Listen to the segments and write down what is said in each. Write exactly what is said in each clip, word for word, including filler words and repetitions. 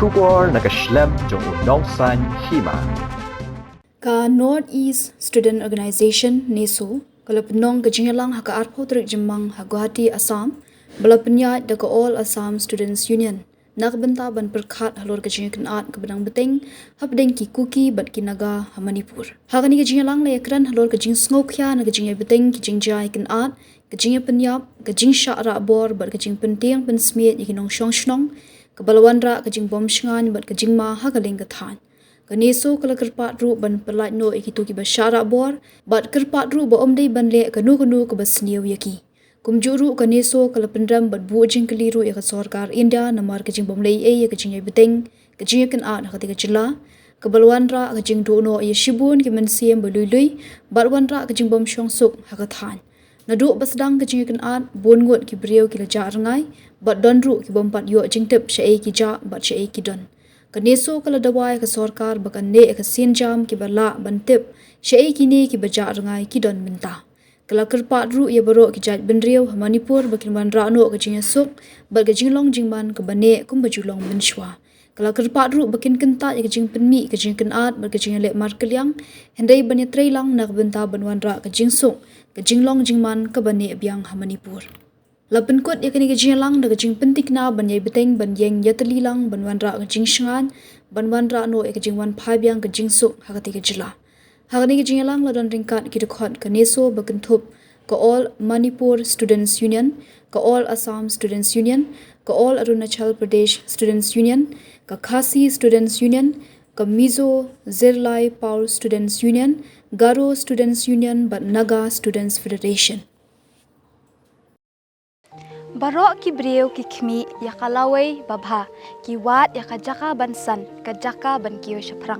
Khubor na ka shlem jong u nongsan hima. Ka North East Student Organization, neso, ka la pynlong ka jingïalang ha ka arphew tarik Jymmang ha Guwahati, Assam, ba la pynïaid da ka All Assam Students Union na ka bynta ban pyrkhat halor ka jingïakynad kaba dang bteng hapdeng ki Kuki bad ki Naga ha Manipur. Ha kane ka jingïalang la ïakren halor ka jingsngewkhia na ka jingïabteng ki jingjia ïakynad, ka jingïapynïap, ka jingshah rah bor bad ka jingpyntieng pynsmiej ïa ki nongshong shnong, kaba la wanrah ka jingbym shngaiñ bad ka jingma ha ka liang ka thaiñ. Ka neso ka la kyrpad ruh ban pyllait noh ïa kito kiba shah rah bor, bad kyrpad ruh ba ym dei ban leh kano kano kaba sniew ïa ki. Kumjuh ruh ka neso ka la pynrem bad buh jingkylli ruh ïa ka sorkar India namar ka jingbym leh ei ei ïa ka jingïabteng ka jingïakynad ha katei ka jylla, kaba la wanrah ka jingduh noh ïa shibun ki mynsiem ba lui lui, bad wanrah ka jingbym shong suk ha ka thaiñ. Naduh ba sdang ka jingïakynad, bun ngut ki briew ki la jah rngai, bad don ruh ki bym pat ïoh jingtip shaei ki jah bad shaei ki don. Ka neso ka la dawa ïa ka sorkar ba kan leh ïa ka sienjam kiba lah ban tip shaei kine kiba jah rngai ki don mynta. Ka la kyrpad ruh ïa baroh ki jaitbynriew ha Manipur ba kin wanrah noh ka jingïasuk bad ka jinglong jingman kaba neh kumba ju long mynshuwa. Ka la kyrpad ruh ba kin kyntait ïa ka jingpynmih ka jingïakynad bad ka jingïaleh markylliang, hynrei ban ïatreilang na ka bynta ban wanrah ka jingsuk, ka jinglong jingman kaba neh biang ha Manipur. La pynkut ïa kane ka jingïalang da ka jingpyntikna ban ïai bteng ban ïeng ïatylli lang ban wanrah ka jingshngaiñ, ban wanrah noh ïa ka jingwan phai biang ka jingsuk ha katei ka jylla. Ha kane ka jingïalang la don ryngkat ki dkhot ka neso ba kynthup ka All Manipur Students Union, ka All Assam Students Union, ka All Arunachal Pradesh Students Union, ka Khasi Students Union, ka Mizo Zirlai Paur Students Union, Garo Students Union bad Naga Students Federation. Baroh ki briew ki khmih ïa ka lawei babha, ki wad ïa ka jaka ban san, ka jaka ban kiew shaphrang.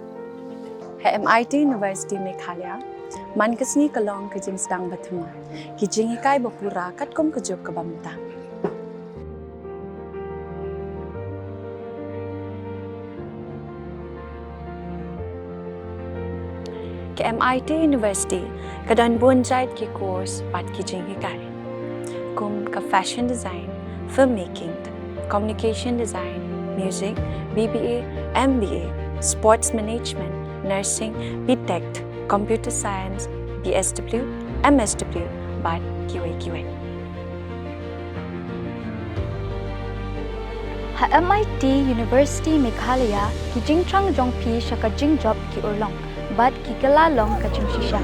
Ha M I T University Meghalaya, man ka sngi ka long ka jingsdang ba thymmai, ki jinghikai ba pura katkum ka juk kaba mynta. Ka M I T University ka don bun jait ki course bad ki jinghikai, kum ka fashion design, filmmaking, communication design, music, B B A, M B A, sports management, nursing, B Tech, computer science, B S W, M S W bad kiwei kiwei. Ha M I T University Meghalaya, ki jingthrang jong phi sha ka jingjop ki urlong bad ki kylla long ka jingshisha.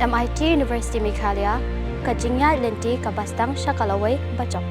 M I T University Meghalaya, ka jingïaid lynti kaba sdang sha ka lawei bajop.